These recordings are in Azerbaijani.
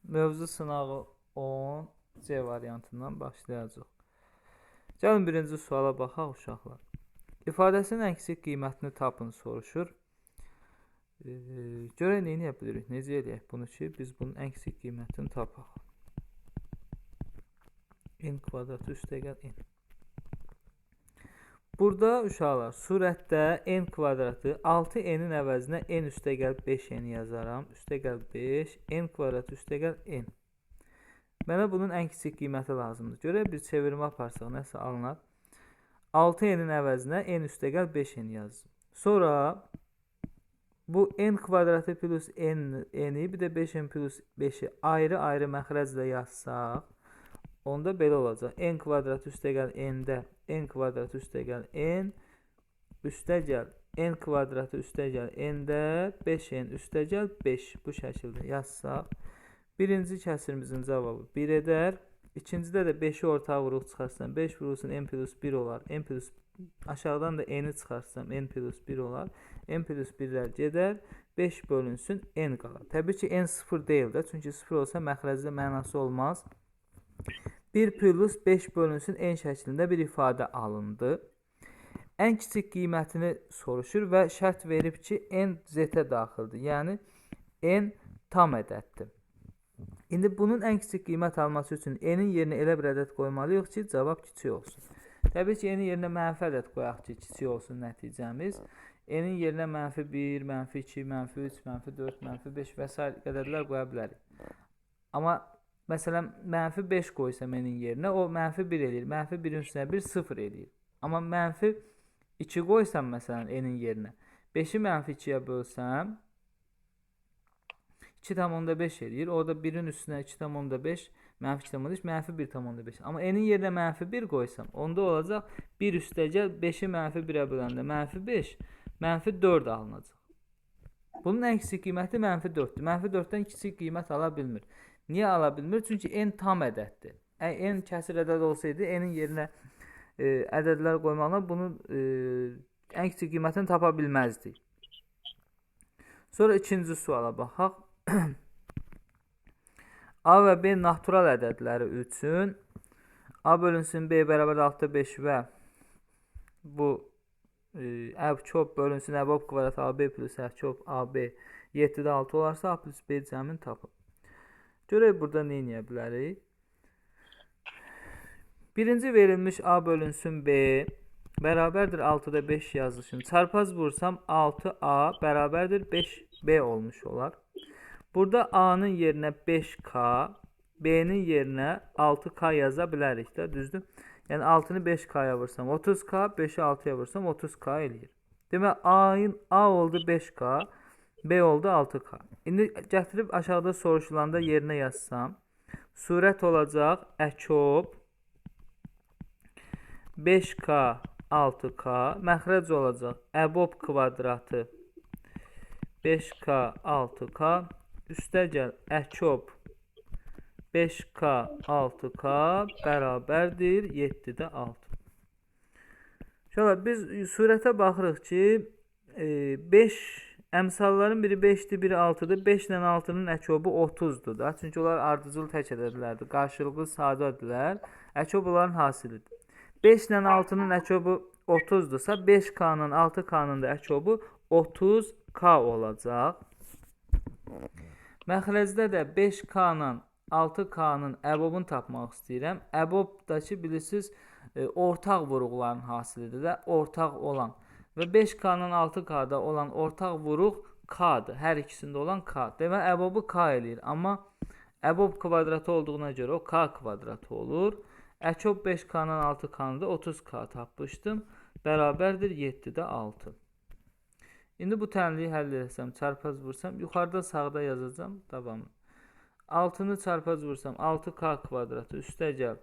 Mövzu sınağı 10 C variantından başlayacaq. Gəlin birinci suala baxaq uşaqlar. İfadəsinin ən kiçik qiymətini tapın soruşur. Görək nə edə bilirik, necə eləyək bunu ki, biz bunun ən kiçik qiymətini tapaq. N kvadratı üstəgəl n. Burada uşaqlar, surətdə n kvadratı 6n-in əvəzinə n üstəgəl 5n yazaram. Üstəgəl 5, n kvadratı üstəgəl n. Mənə bunun ən kiçik qiyməti lazımdır. Görək bir çevirmə aparsaq, nəsə alınar. 6n-in əvəzinə n üstəgəl 5n yazdım. Sonra bu n kvadratı plus n-i, bir də 5n plus 5-i ayrı-ayrı məxrəclə yazsaq, onda belə olacaq. N kvadratı üstəgəl n-də n kvadratı üstəgəl n üstəgəl n kvadratı üstəgəl n-də 5n üstəgəl 5 bu şəkildə yazsaq, birinci kəsirimizin cavabı 1 edər. İkincidə də 5-i ortağa vuruq çıxarsam 5 vurulsun n plus 1 olar. N plus aşağıdan da n-i çıxarsam n plus 1 olar. N plus 1-lər gedər. 5 bölünsün n qalar. Təbii ki, n 0 deyil də. Çünki 0 olsa məxrəcdə mənası olmaz. 1 plus 5 bölünsün n şəklində bir ifadə alındı. Ən kiçik qiymətini soruşur və şərt verib ki, n z-ə daxildir. Yəni, n tam ədəddir. İndi bunun ən kiçik qiymət alması üçün n-in yerinə elə bir ədəd qoymalıyıq ki, cavab kiçik olsun. Təbii ki, n-in yerinə mənfi ədəd qoyaq ki, kiçik olsun nəticəmiz. N-in yerinə mənfi 1, mənfi 2, mənfi 3, mənfi 4, mənfi 5 və s. ədədlər qoya bilərik. Amma məsələn, mənfi 5 qoysam n-in yerinə, o mənfi 1 eləyir. Mənfi 1-in üstünə 1, 0 eləyir. Amma mənfi 2 qoysam, məsələn, n-in yerinə, 5-i mənfi 2-yə bölsəm, 2,5 eləyir. Orada 1-in üstünə 2,5, mənfi 2,5, mənfi 1,5. Amma n-in yerinə mənfi 1 qoysam, onda olacaq 1 üstəgəl 5-i mənfi 1-ə böləndə mənfi 5, mənfi 4 alınacaq. Bunun ən kiçik qiyməti mənfi 4-dür. Mənfi 4-dən kiçik qiymət ala bilmir. Niyə ala bilmir? Çünki n tam ədəddir. N kəsir ədəd olsaydı, n-in yerinə ədədlər qoymaqla bunun ən kiçik qiymətini tapa bilməzdik. Sonra ikinci suala baxaq. A və B natural ədədləri üçün A bölünsün B bərabər 6,5 və bu F-köp bölünsün əbob kvadrat AB plus F-köp AB 7-də 6 olarsa A plus B cəmini tapın. Görək burada nə edə bilərik? Birinci verilmiş A bölünsün B bərabərdir 6-da 5 yazılışını. Çarpaz vursam 6A bərabərdir 5B olmuş olar. Burada A-nın yerinə 5K, B-nin yerinə 6K yaza bilərik də, düzdür? Yəni 6-nı 5K-ya vursam 30K, 5-i 6-ya vursam 30K eləyir. Demək A oldu 5K, B oldu 6K. İndi gətirib aşağıda soruşulanda yerinə yazsam, surət olacaq əkob 5K 6K, məxrəc olacaq əbob kvadratı 5K 6K, üstəgəl əkob 5K 6K bərabərdir 7-də 6. Şöyle biz surətə baxırıq ki, 5 əmsalların biri 5-dir, biri 6-dır. 5 ilə 6-nın əkobu 30-dur da. Çünki onlar ardıcıl tək ədədlərdir. Qarşılıqlı sadədirlər. Əkob onların hasilidir. 5 ilə 6-nın əkobu 30-dursa, 5K-nın 6K-nın da əkobu 30K olacaq. Məxrəcdə də 5K-nın 6K-nın əbobunu tapmaq istəyirəm. Əbobdakı bilirsiniz, ortaq vuruqların hasilidir də, ortaq olan. Və 5K-nın 6K-da olan ortaq vuruq K-dır. Hər ikisində olan K. Demək, əbobu K eləyir. Amma əbob kvadratı olduğuna görə o K kvadratı olur. Əkob 5K-nın 6K-nı da 30K tapmışdım. Bərabərdir 7-də 6. İndi bu tənliyi həll eləsəm, çarpaz vursam, yuxarıda sağda yazacağam davamını. 6-nı çarpaz vursam, 6K kvadratı üstəgəl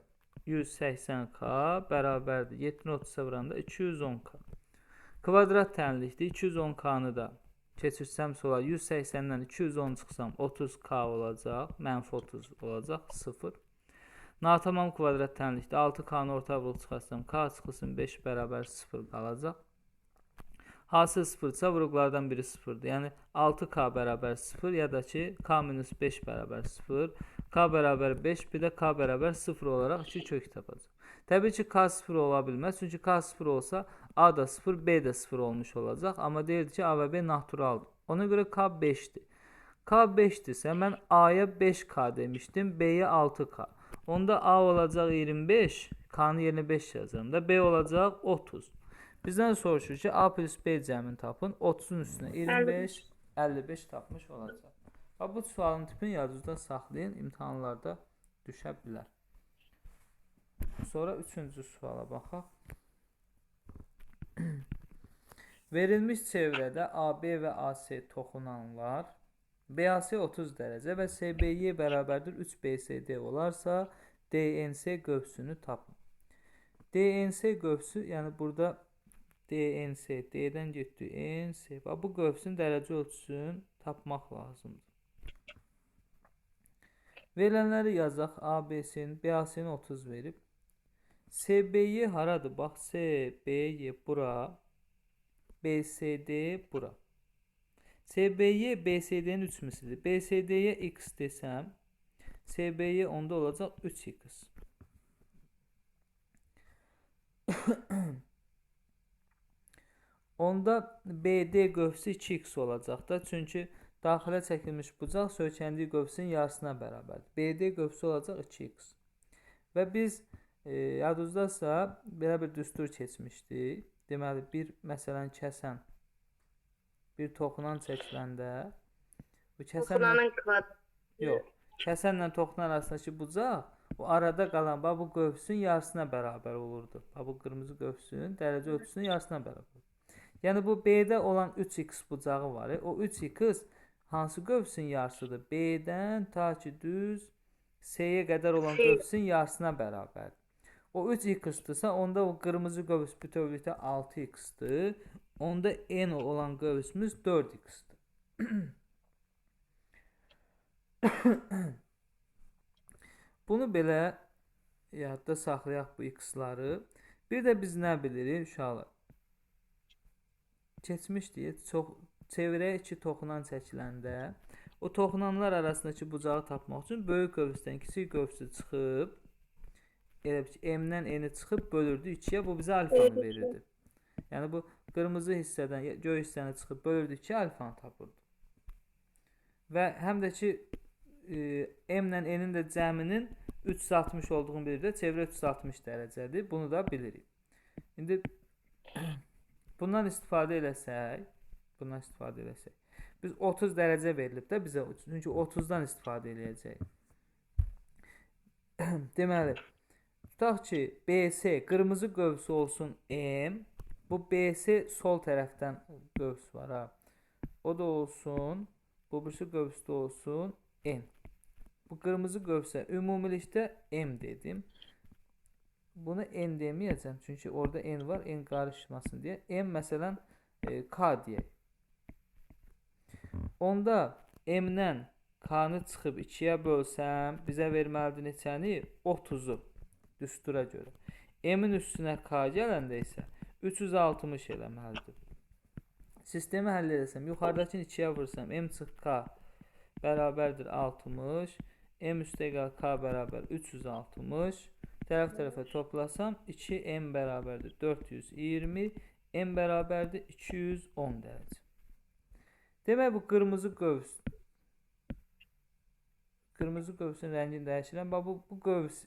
180K bərabərdir 7-ni 30-a vuranda 210K. Kvadrat tənlikdir. 210K-nı da keçirsəm sola 180-dən 210 çıxsam 30K olacaq. Mənfi 30 olacaq. 0. Natamam kvadrat tənlikdir. 6K-nı orta vuruq çıxarsam K çıxılsın 5 bərabər 0 qalacaq. Hasil 0-dırsa vuruqlardan biri 0-dır. Yəni 6K bərabər 0 ya da ki K minus 5 bərabər 0, K bərabər 5, bir də K bərabər 0 olaraq 2 kök tapacaq. Təbii ki, K 0 ola bilməz. Çünki K 0 olsa A da 0, B də 0 olmuş olacaq. Amma deyirdi ki, A və B naturaldır. Ona görə K 5-dir. K 5-dirsə mən A-ya 5K demişdim, B-yə 6K. Onda A olacaq 25, K-nın yerinə 5 yazıram da, B olacaq 30. Bizdən soruşur ki, A plus B cəmini tapın. 30-un üstünə 25, 55 tapmış olacaq. Bax, bu sualın tipini yadınızda saxlayın, imtahanlarda düşə bilər. Sonra üçüncü suala baxaq. Verilmiş çevrədə AB və AC toxunanlar BAC 30 dərəcə və SBY bərabərdir 3BCD olarsa DNC qövsünü tapın. DNC qövsü, yəni burada DNC, D-dən getdi NC. Bax, bu qövsün dərəcə ölçüsünü tapmaq lazımdır. Verilənləri yazaq. ABC-nin, BAC-ni 30 verib. SBY haradır? Bax, SBY bura, BCD bura. SBY BCD-nin 3 mislidir. BCD-yə x desəm, SBY onda olacaq 3x. Onda BD qövsü 2x olacaq da. Çünki daxilə çəkilmiş bucaq söykəndiyi qövsün yarısına bərabərdir. BD qövsü olacaq 2x. Və biz yadınızdasa belə bir düstur keçmişdik. Deməli, bir məsələn kəsən, bir toxunan çəkiləndə bu kəsənlə, yox, kəsənlə toxunan arasındakı bucaq o arada qalan bax, bu qövsün yarısına bərabər olurdu. Bax, bu qırmızı qövsün dərəcə ölçüsünün yarısına bərabər. Yəni bu B-də olan 3x bucağı var. O 3x hansı qövsün yarısıdır? B-dən ta ki düz C-yə qədər olan qövsün yarısına bərabərdir. O 3x-dırsa, onda o qırmızı qövs bütövlükdə 6x-dır. Onda N olan qövsümüz 4x-dır. Bunu belə yadda saxlayaq bu x-ları. Bir də biz nə bilirik uşaqlar? Keçmişdik. Çox çevrəyə 2 toxunan çəkiləndə o toxunanlar arasındakı bucağı tapmaq üçün böyük qövsdən kiçik qövsü çıxıb elə bir ki, M-dən N-i çıxıb bölürdü 2-yə, bu bizə alfanı verirdi. Yəni bu qırmızı hissədən göy hissəni çıxıb bölürdü 2-yə, alfanı tapırdı. Və həm də ki M ilə N-in də cəminin 360 olduğunu bilirik də, çevrə 360 dərəcədir. Bunu da bilirik. İndi bundan istifadə eləsək, biz 30 dərəcə verilib də bizə, çünki 30-dan istifadə eləyəcəyik. Deməli, tutaq ki, BC qırmızı qövsü olsun M, bu BC sol tərəfdən qövs var ha. O da olsun, bu birisi qövsdə olsun N. Bu qırmızı qövsə ümumilikdə M dedim. Bunu N deməyəcəm, çünki orada N var, N qarışmasın deyə. M məsələn K deyək. Onda M-dən K-nı çıxıb 2-yə bölsəm, bizə verməlidir neçəni? 30-u düstura görə. M-in üstünə K gələndə isə 360 eləməlidir. Sistemi həll edəsəm, yuxarıdakını 2-yə vursam, M çıx K bərabərdir 60, M üstəgəl K bərabər 360. Tərəf tərəfə toplasam 2M bərabərdir 420, M bərabərdir 210 dərəcə. Demək bu qırmızı qövs, qırmızı qövsün rəngini dəyişirəm. Bax bu qövs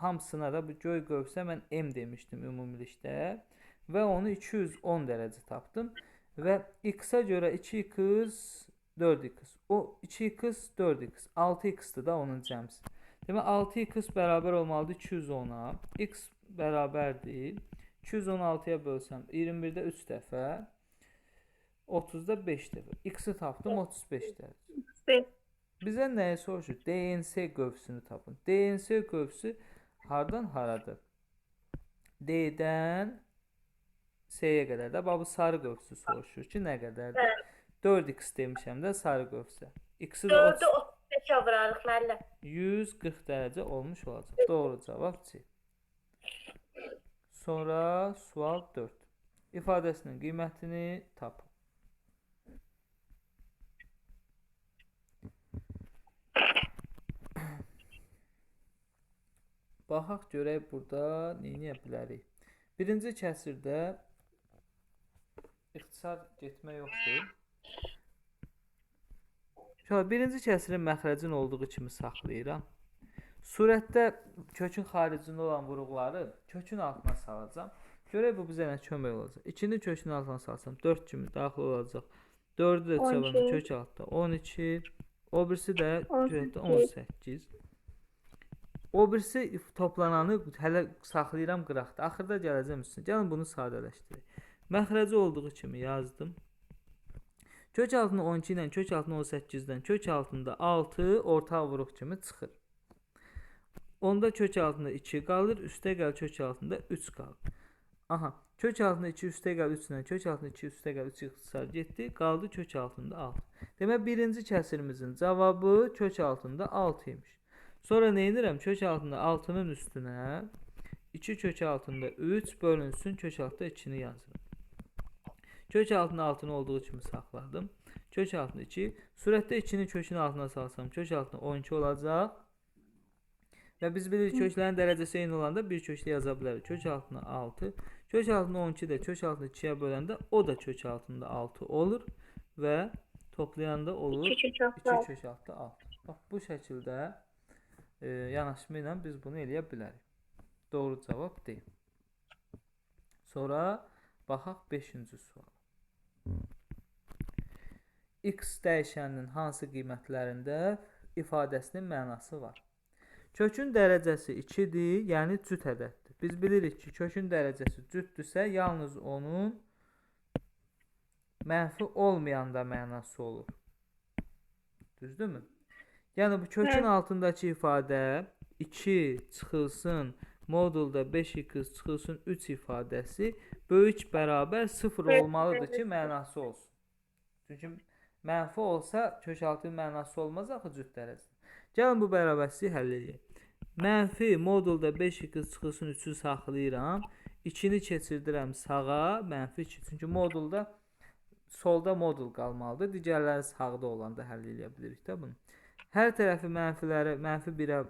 hamısına da, bu göy qövsə mən M demişdim ümumilikdə və onu 210 dərəcə tapdım. Və x-a görə 2x, 4x. O 2x, 4x, 6x-dir da onun cəmsi. Demək 6x bərabər olmalıdır 210-a. X bərabərdir. 216-ya bölsəm 21-də 3 dəfə, 30-da 5 dəfə. X-i tapdım 35 dərəcə. Bizə nəyi soruşur? DNC qövsünü tapın. DNC qövsü hardan haradır? D-dən C-yə qədər də. Bax bu sarı qövsü soruşur ki, nə qədərdir? 4x demişəm də sarı qövsə. X-i də 4-ü 35-ə vurarıq müəllim. 140 dərəcə olmuş olacaq. Doğru cavab C. Sonra sual 4. İfadəsinin qiymətini tapın. Baxaq görək burada nə edə bilərik. Birinci kəsirdə ixtisar getmə yoxdur. Şöyle, birinci kəsirin məxrəcin olduğu kimi saxlayıram. Surətdə kökün xaricində olan vuruqları kökün altına salacağam. Görək bu bizə nə kömək olacaq. 2-ni kökün altına salsam 4 kimi daxil olacaq. 4-ü də çalanda kök altında 12. O birisi də kök altında 18. O birisi toplananı hələ saxlayıram qıraqda. Axırda gələcəm üstünə. Gəlin bunu sadələşdirək. Məxrəci olduğu kimi yazdım. Kök altında 12 ilə kök altında 18-dən kök altında 6 ortaq vuruq kimi çıxır. Onda kök altında 2 qalır, üstə gəl kök altında 3 qalır. Aha, kök altında 2 üstə gəl 3 ilə kök altında 2 üstə gəl 3 ixtisar getdi, qaldı kök altında 6. Demək birinci kəsirimizin cavabı kök altında 6 imiş. Sonra nə edirəm? Kök altında 6-nın üstünə 2 kök altında 3 bölünsün kök altında 2-ni yazıram. Kök altında 6-nı olduğu kimi saxladım. Kök altında 2. Surətdə 2-ni kökün altına salsam kök altında 12 olacaq. Və biz bilirik köklərin dərəcəsi eyni olanda bir kökdə yaza bilərik. Kök altında 6. Kök altında 12 də kök altında 2-yə böləndə o da kök altında 6 olur. Və toplayanda olur 2 kök altında 6. Bax bu şəkildə yanaşma ilə biz bunu eləyə bilərik. Doğru cavab D. Sonra baxaq 5-ci suala. X dəyişəninin hansı qiymətlərində ifadəsinin mənası var? Kökün dərəcəsi 2-dir, yəni cüt ədəddir. Biz bilirik ki, kökün dərəcəsi cütdürsə, yalnız onun mənfi olmayanda mənası olur. Düzdürmü? Yəni bu kökün altındakı ifadə 2 çıxılsın, modulda 5x çıxılsın 3 ifadəsi böyük bərabər 0 olmalıdır ki, mənası olsun. Çünki mənfi olsa kök altının mənası olmaz axı cüt dərəcədə. Gəlin bu bərabərsizliyi həll edək. Mənfi modulda 5x çıxılsın 3-ü saxlayıram. 2-ni keçirdirəm sağa, mənfi 2. Çünki modulda solda modul qalmalıdır. Digərləri sağda olanda həll edə bilirik də bunu. Hər tərəfi mənfiləri mənfi 1-ə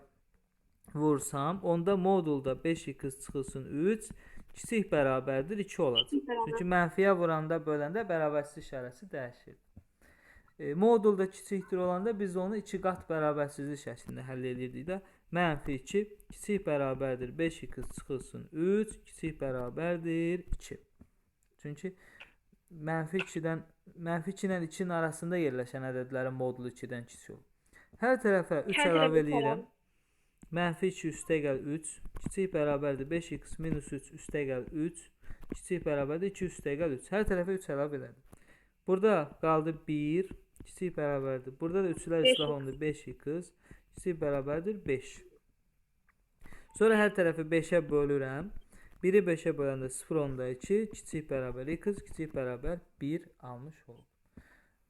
vursam, onda modulda 5x çıxılsın 3 kiçik bərabərdir 2 olacaq. Çünki mənfiyə vuranda, böləndə bərabərsizlik işarəsi dəyişir. Modulda kiçikdir olanda biz onu 2 qat bərabərsizlik şəklində həll edirdik də. Mənfi 2 kiçik bərabərdir 5x çıxılsın 3 kiçik bərabərdir 2. Çünki mənfi 2 ilə 2-nin arasında yerləşən ədədlərin modulu 2-dən kiçik olur. Hər tərəfə 3 əlavə eləyirəm. Mənfi 2 üstə gəl 3 kiçik bərabərdir 5x minus 3 üstə gəl 3 kiçik bərabərdir 2 üstə gəl 3. Hər tərəfə 3 əlavə elədim. Burada qaldı 1 kiçik bərabərdir. Burada da 3-lər islah olundu 5x kiçik bərabərdir 5. Sonra hər tərəfi 5-ə bölürəm. 1-i 5-ə böləndə 0,2 kiçik bərabər x kiçik bərabər 1 almış oldum.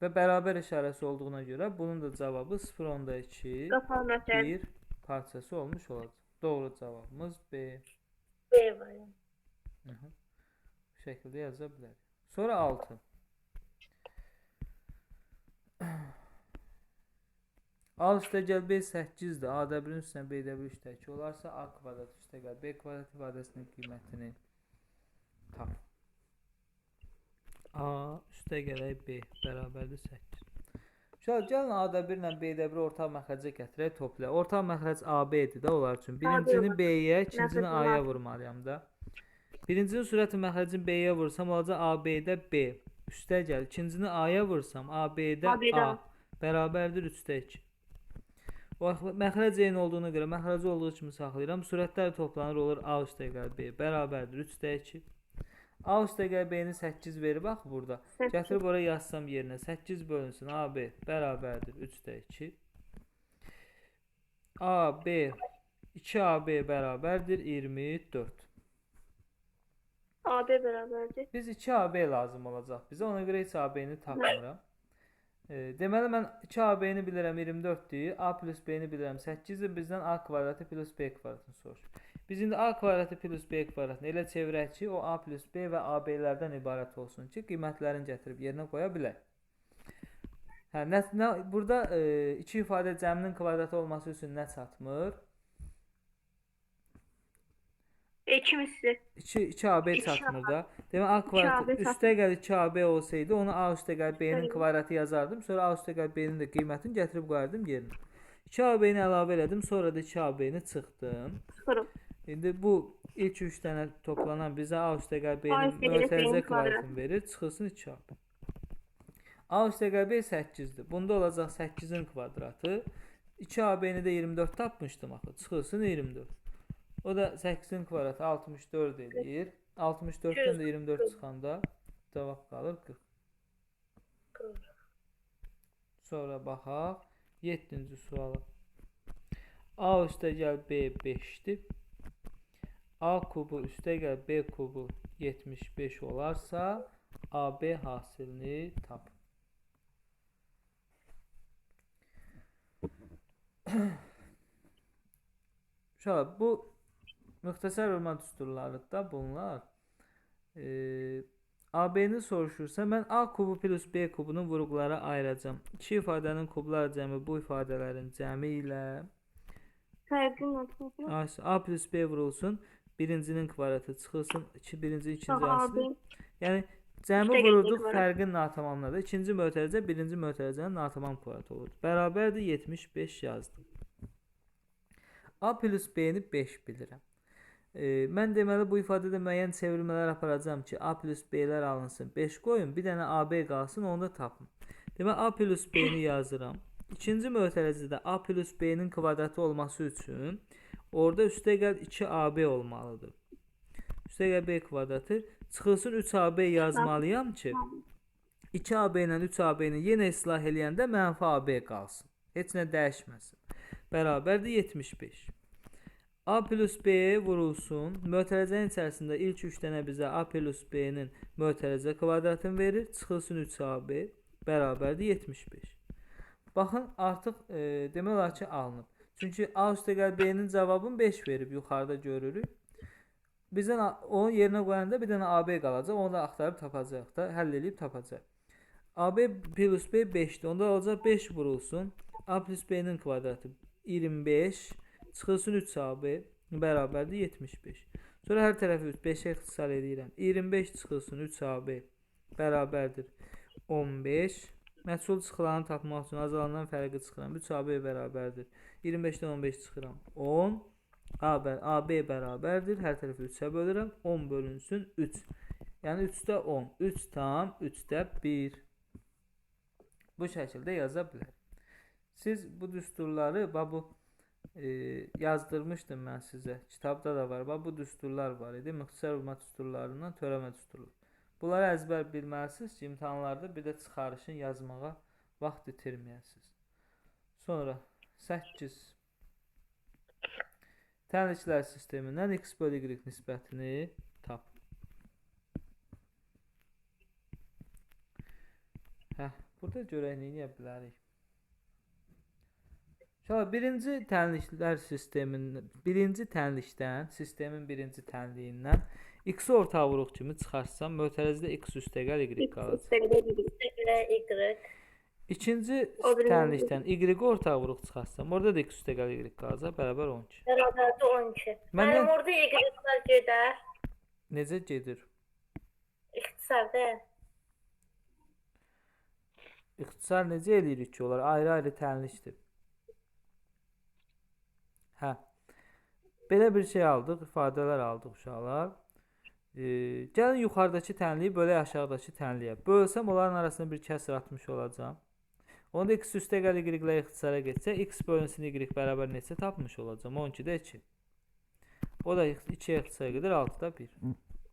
Və bərabər işarəsi olduğuna görə bunun da cavabı 0,2 1 parçası olmuş olacaq. Doğru cavabımız B. B var. Bu şəkildə yaza bilərik. Sonra 6. A üstə gəl B 8-dir. A-da 1-in üstünə B-də 1 üstə 2 olarsa A kvadrat üstə gəl B kvadrat ifadəsinin qiymətini tap. A üstə gələk B bərabərdir 8. Uşaqlar, gəlin A-da 1 ilə B-də 1 ortaq məxrəcə gətirək, toplayaq. Ortaq məxrəc AB-dir də onlar üçün. Birincini B-yə, ikincisini A-ya vurmalıyam da. Birincinin sürəti məxrəcini B-yə vursam olacaq AB-də B. Üstə gəl. İkincisini A-ya vursam AB-də A bərabərdir 3-də 2. Məxrəc eyni olduğuna görə məxrəci olduğu kimi saxlayıram. Sürətlər toplanır olur A üstə gəl B bərabərdir 3-də 2. A üstə gəl B-ni 8 verib axı burada. Gətirib oraya yazsam yerinə 8 bölünsün AB bərabərdir 3-də 2. AB 2AB bərabərdir 24. AB bərabərdir. Biz 2AB lazım olacaq bizə. Ona görə heç AB-ni tapmıram. Deməli mən 2AB-ni bilirəm 24-dür. A plus B-ni bilirəm 8-dir. Bizdən A kvadratı plus B kvadratını soruşur. Biz indi A kvadratı plus B kvadratını elə çevirək ki, o A plus B və AB-lərdən ibarət olsun ki, qiymətlərini gətirib yerinə qoya bilək. Hə, burada iki ifadə cəminin kvadratı olması üçün nə çatmır? 2 misli. 2AB çatmır da. Demək A kvadratı üstəgəl 2AB olsaydı, onu A üstəgəl B-nin kvadratı yazardım. Sonra A üstəgəl B-nin də qiymətini gətirib qoyardım yerinə. 2AB-ni əlavə elədim, sonra da 2AB-ni çıxdım. Çıxırım. İndi bu ilk 3 dənə toplanan bizə A üstəgəl B-nin mötərizə kvadratını verir. Çıxılsın 2AB. A üstəgəl B 8-dir. Bunda olacaq 8-in kvadratı. 2AB-ni də 24 tapmışdım axı. Çıxılsın 24. O da 8-in kvadratı 64 eləyir. 64-dən də 24 çıxanda cavab qalır 40. Sonra baxaq 7-ci suala. A üstəgəl B 5-dir. A kubu üstəgəl B kubu 75 olarsa AB hasilini tap. Uşaqlar, bu müxtəsər vurma düsturlarıdır da bunlar. AB-ni soruşursa, mən A kubu plus B kubunu vuruqlara ayıracağam. İki ifadənin kublar cəmi bu ifadələrin cəmi ilə A plus B vurulsun, birincinin kvadratı çıxılsın, birinci, ikinci hasili. Yəni, cəmi vururduq fərqin natamamına da. İkinci mötərizə, birinci mötərizənin natamam kvadratı olurdu. Bərabərdir 75 yazdım. A plus B-ni 5 bilirəm. Mən deməli bu ifadədə müəyyən çevirmələr aparacağam ki, A plus B-lər alınsın, 5 qoyun, bir dənə AB qalsın, onu da tapın. Deməli, A plus B-ni yazıram. İkinci mötərizədə A plus B-nin kvadratı olması üçün orada üstəgəl 2AB olmalıdır. Üstəgəl B kvadratı çıxılsın 3AB yazmalıyam ki, 2AB ilə 3AB-ni yenə islah eləyəndə mənfi AB qalsın. Heç nə dəyişməsin. Bərabərdir 75. A plus B vurulsun. Mötərizənin içərisində ilk 3 dənə bizə A plus B-nin mötərizə kvadratını verir. Çıxılsın 3AB bərabərdir 75. Baxın, artıq demək olar ki, alınıb. Çünki A üstəgəl B-nin cavabını 5 verib, yuxarıda görürük. Bizdən onun yerinə qoyanda bir dənə AB qalacaq. Onu da axtarıb tapacaq da, həll eləyib tapacaq. AB plus B 5-dir. Onda olacaq 5 vurulsun. A plus B-nin kvadratı 25. Çıxılsın 3AB bərabərdir 75. Sonra hər tərəfi 5-ə ixtisar edirəm. 25 çıxılsın 3AB bərabərdir 15. Məhsul çıxılanı tapmaq üçün azalandan fərqi çıxıram. 3AB bərabərdir. 25-dən 15 çıxıram. 10. AB bərabərdir. Hər tərəfi 3-ə bölürəm. 10 bölünsün 3. Yəni 3-də 10. 3 tam 3-də 1. Bu şəkildə yaza bilərəm. Siz bu düsturları, bu yazdırmışdım mən sizə. Kitabda da var. Bax, bu düsturlar var idi. Müxtəsər vurma düsturlarından törəmə düsturlar. Bunları əzbər bilməlisiniz ki, imtahanlarda bir də çıxarışın yazmağa vaxt itirməyəsiniz. Sonra 8. Tənliklər sistemindən x bölü y nisbətini tap. Hə, burada görək nə edə bilərik. Uşaqlar, birinci tənliklər sisteminin, birinci tənlikdən, sistemin birinci tənliyindən x-i ortağa vuruq kimi çıxarsam, mötərizədə x üstəgəl y qalacaq. İkinci tənlikdən y-i ortağa vuruq çıxarsam, orada da x üstəgəl y qalacaq, bərabər 12. Bərabərdir 12. Mənim orada y-lər gedər. Necə gedir? İxtisarda. İxtisar necə eləyirik ki, onlar ayrı-ayrı tənlikdir. Hə, belə bir şey aldıq, ifadələr aldıq uşaqlar. Gəlin yuxarıdakı tənliyi bölək aşağıdakı tənliyə. Bölsəm onların arasında bir kəsr atmış olacağam. Onda x üstəgəl y-lə ixtisara getsə, x bölünsün y bərabər neçə tapmış olacağam? 12-də 2. O da 2-yə ixtisara gedir, 6-da 1.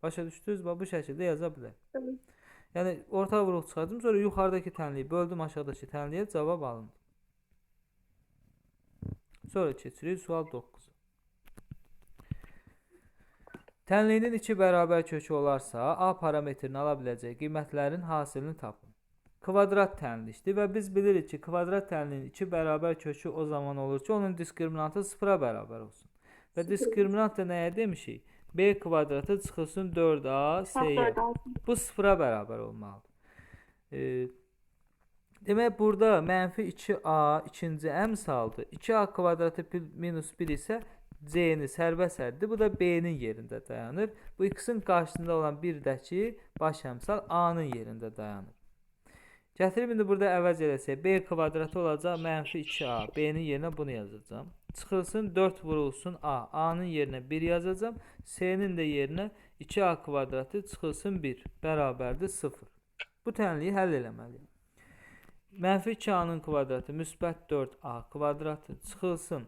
Başa düşdünüz? Bax, bu şəkildə yaza bilər. Yəni, orta vuruq çıxardım, sonra yuxarıdakı tənliyi böldüm aşağıdakı tənliyə, cavab alındı. Sonra keçirik sual 9. Tənliyinin iki bərabər kökü olarsa, A parametrini ala biləcək qiymətlərin hasilini tapın. Kvadrat tənlikdir və biz bilirik ki, kvadrat tənliyinin iki bərabər kökü o zaman olur ki, onun diskriminantı 0-a bərabər olsun. Və diskriminant da nəyə demişik? B kvadratı çıxılsın 4A C-yə. Bu 0-a bərabər olmalıdır. Demək, burada mənfi 2A ikinci əmsaldır. 2A kvadratı minus 1 isə C-ni sərbəst həddir. Bu da B-nin yerində dayanır. Bu x-in qarşısında olan 1-dəki baş əmsal A-nın yerində dayanır. Gətirib indi burada əvəz eləsək, B kvadratı olacaq mənfi 2A. B-nin yerinə bunu yazacağam. Çıxılsın 4 vurulsun A. A-nın yerinə 1 yazacağam. C-nin də yerinə 2A kvadratı çıxılsın 1 bərabərdir 0. Bu tənliyi həll eləməliyim. Mənfi 2A-nın kvadratı müsbət 4A kvadratı çıxılsın.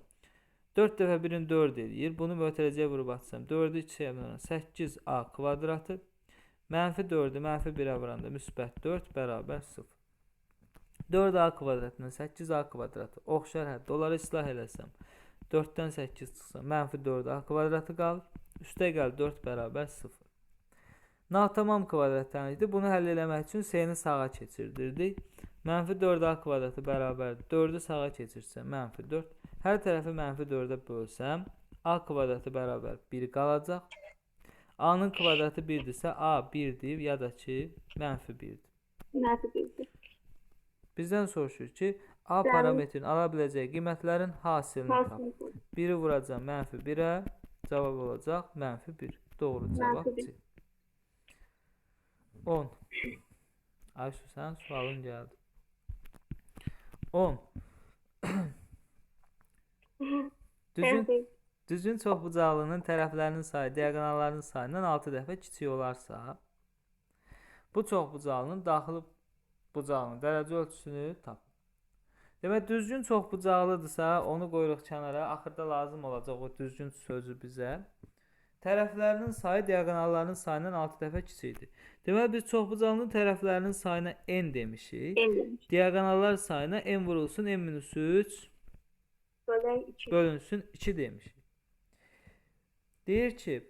4 dəfə 1-in 4 eləyir. Bunu mötərizəyə vurub atsam 4-ü 2-yə vuranda 8A kvadratı mənfi 4-ü mənfi 1-ə vuranda müsbət 4 bərabər 0. 4A kvadratından 8A kvadratı oxşar həddə. Onları islah eləsəm 4-dən 8 çıxsa mənfi 4A kvadratı qalır. Üstə gəl 4 bərabər 0. Natamam kvadrat tənlikdir. Bunu həll eləmək üçün C-ni sağa keçirdirdik. Mənfi 4A kvadratı bərabərdir. 4-ü sağa keçirsəm mənfi 4. Hər tərəfi mənfi 4-ə bölsəm A kvadratı bərabər 1 qalacaq. A-nın kvadratı 1-dirsə A 1-dir ya da ki mənfi 1-dir. Mənfi 1-dir. Bizdən soruşur ki, A parametrinin ala biləcəyi qiymətlərin hasilini tap. 1-i vuracam mənfi 1-ə, cavab olacaq mənfi 1. Doğru cavab C. 10. Aysu, sənin sualın gəldi. 10. Düzgün çoxbucaqlının tərəflərinin sayı diaqonallarının sayından 6 dəfə kiçik olarsa, bu çoxbucaqlının daxili bucağının dərəcə ölçüsünü tap. Demək, düzgün çoxbucaqlıdırsa, onu qoyuruq kənara. Axırda lazım olacaq o düzgün sözü bizə. Tərəflərinin sayı diaqonallarının sayından 6 dəfə kiçikdir. Demək, biz çoxbucaqlının tərəflərinin sayına n demişik. Diaqonallar sayına n vurulsun n minus 3 bölünsün 2 demişik. Deyir ki,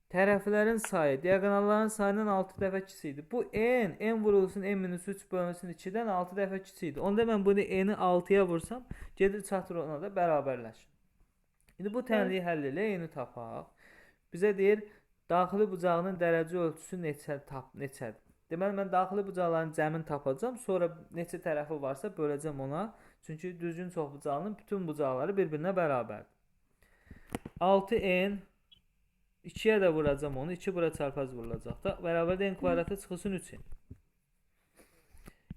tərəflərin sayı diaqonalların sayından 6 dəfə kiçikdir. Bu n, n vurulsun n minus 3 bölünsün 2-dən 6 dəfə kiçikdir. Onda mən bunu n-i 6-ya vursam, gedir çatır ona da bərabərləşir. İndi bu tənliyi həll elə, n-i tapaq. Bizə deyir, daxili bucağının dərəcə ölçüsü neçədir? Deməli, mən daxili bucaqların cəmini tapacağam, sonra neçə tərəfi varsa böləcəm ona. Çünki düzgün çoxbucaqlının bütün bucaqları bir-birinə bərabərdir. 6n 2-yə də vuracam onu. 2 bura çarpaz vurulacaq da. Bərabərdə n kvadratı çıxılsın 3n.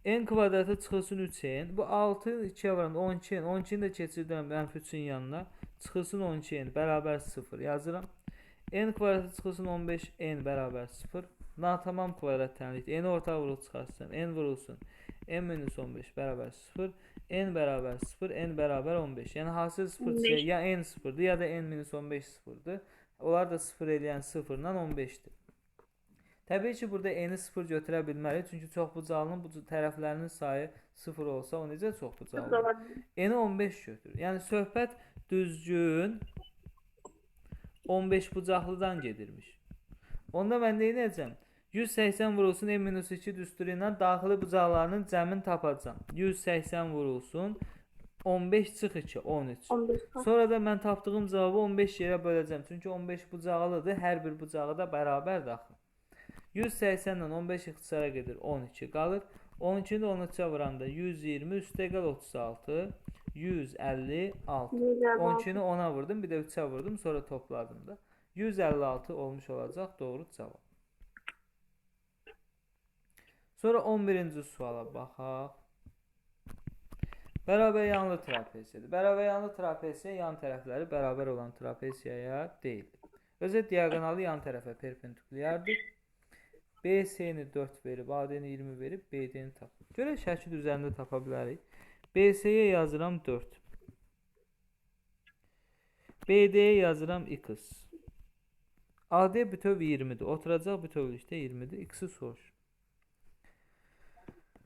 N kvadratı çıxılsın 3n. Bu 6 2-yə vuranda 12n. 12-ni də keçirdirəm mənfi 3-ün yanına. Çıxılsın 12n bərabər 0 yazıram. N kvadratı çıxılsın 15n bərabər 0. Natamam kvadrat tənlikdir. N-i ortağa vurub çıxarsam n vurulsun. N minus 15 bərabər 0. N bərabər 0. N bərabər 15. Yəni hasil 0 ya n 0-dır ya da n minus 15 0-dır. Onlar da 0 eləyən 0 ilə 15-dir. Təbii ki, burada n-i 0 götürə bilmərik. Çünki çoxbucaqlının bu tərəflərinin sayı 0 olsa, o necə çoxbucaqlı olur? N-i 15 götürür. Yəni söhbət düzgün 15 bucaqlıdan gedirmiş. Onda mən nə edəcəm? 180 vurulsun n minus 2 düsturu ilə daxili bucaqlarının cəmini tapacağam. 180 vurulsun 15 çıx 2, 13. 15. Sonra da mən tapdığım cavabı 15 yerə böləcəm. Çünki 15 bucaqlıdır. Hər bir bucağı da bərabərdir axı. 180 ilə 15 ixtisara gedir. 12 qalır. 12-ni də 13-ə vuranda 120, üstəgəl 36, 156. 12-ni 10-a vurdum, bir də 3-ə vurdum, sonra topladım da. 156 olmuş olacaq doğru cavab. Sonra 11-ci suala baxaq. Bərabər yanlı trapesiyadır. Bərabər yanlı trapesiya yan tərəfləri bərabər olan trapesiyaya deyilir. Özə diaqonalı yan tərəfə perpendikulyardır. BC-ni 4 verib, AD-ni 20 verib, BD-ni tap. Görək şəkil üzərində tapa bilərik. BC-yə yazıram 4. BD-yə yazıram x. AD bütöv 20-dir. Oturacaq bütövlükdə 20-dir. X-i soruş.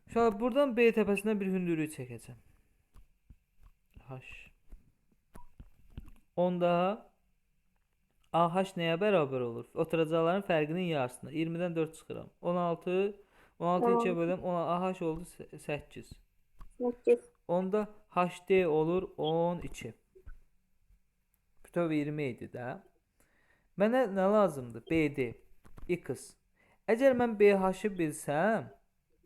Uşaqlar, buradan B təpəsinə bir hündürlük çəkəcəm. H. Onda AH nəyə bərabər olur? Oturacaqların fərqinin yarısına. 20-dən 4 çıxıram. 16, 16 2-yə böləm. AH oldu 8. 8. Onda HD olur 12. Bütöv 20 idi də. Mənə nə lazımdır? BD, X. Əgər mən BH-ı bilsəm,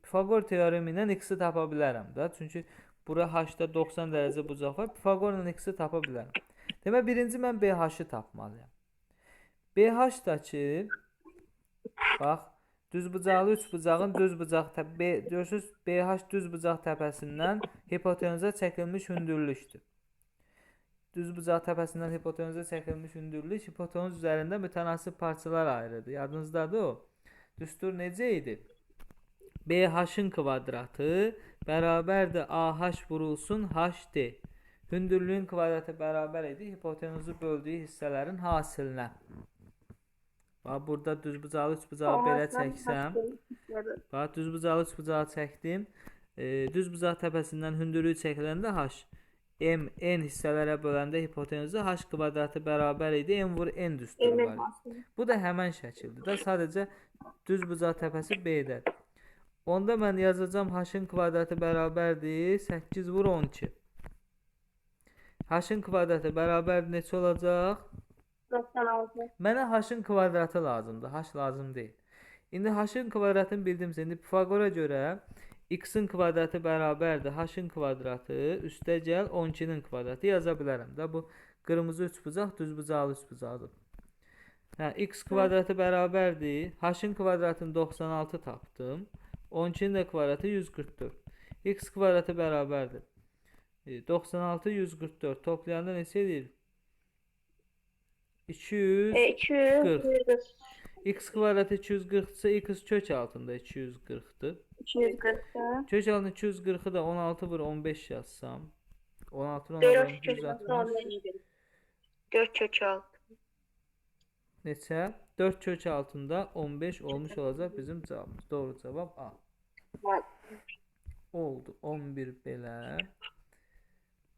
Pifaqor teoremi ilə X-i tapa bilərəm də. Çünki bura H-da 90 dərəcə bucaq var. Pifaqorla X-i tapa bilərəm. Demək, birinci mən BH-ı tapmalıyam. BH-dakı, bax, düzbucaqlı üçbucağın düzbucaq görürsünüz, BH düzbucaq təpəsindən hipotenuza çəkilmiş hündürlükdür. Düzbucaq təpəsindən hipotenuza çəkilmiş hündürlük hipotenuz üzərində mütənasib parçalar ayırırdı. Yadınızdadır o. Düstur necə idi? BH-ın kvadratı bərabərdir AH vurulsun HD. Hündürlüyün kvadratı bərabər idi hipotenuzu böldüyü hissələrin hasilinə. Bax, burada düzbucaqlı üçbucağı belə çəksəm. Bax, düzbucaqlı üçbucağı çəkdim. Düzbucaq təpəsindən hündürlüyü çəkiləndə H, M, N hissələrə böləndə hipotenuzu H kvadratı bərabər idi. M vur N düsturu var. Bu da həmən şəkildir də. Sadəcə düzbucaq təpəsi B-dədir. Onda mən yazacağam H-ın kvadratı bərabərdir 8 vur 12. H-ın kvadratı bərabər neçə olacaq? 96. Mənə H-ın kvadratı lazımdır. H lazım deyil. İndi H-ın kvadratını bildimsə, indi Pifaqora görə X-in kvadratı bərabərdir H-ın kvadratı üstəgəl 12-nin kvadratı yaza bilərəm də. Bu qırmızı üçbucaq düzbucaqlı üçbucaqdır. Hə, X kvadratı bərabərdir. H-ın kvadratını 96 tapdım. 12-nin də kvadratı 144. X kvadratı bərabərdir. 96, 144 toplayanda neçə edir? 240. 240. X kvadratı 240-dırsa X kök altında 240-dır. 240-dır. Kök altında 240-ı da 16 vur 15 yazsam. 16 10 4 kök 160. 4 kök altı. Neçə? 4 kök altında 15 olmuş olacaq bizim cavabımız. Doğru cavab A. Oldu. 11 belə.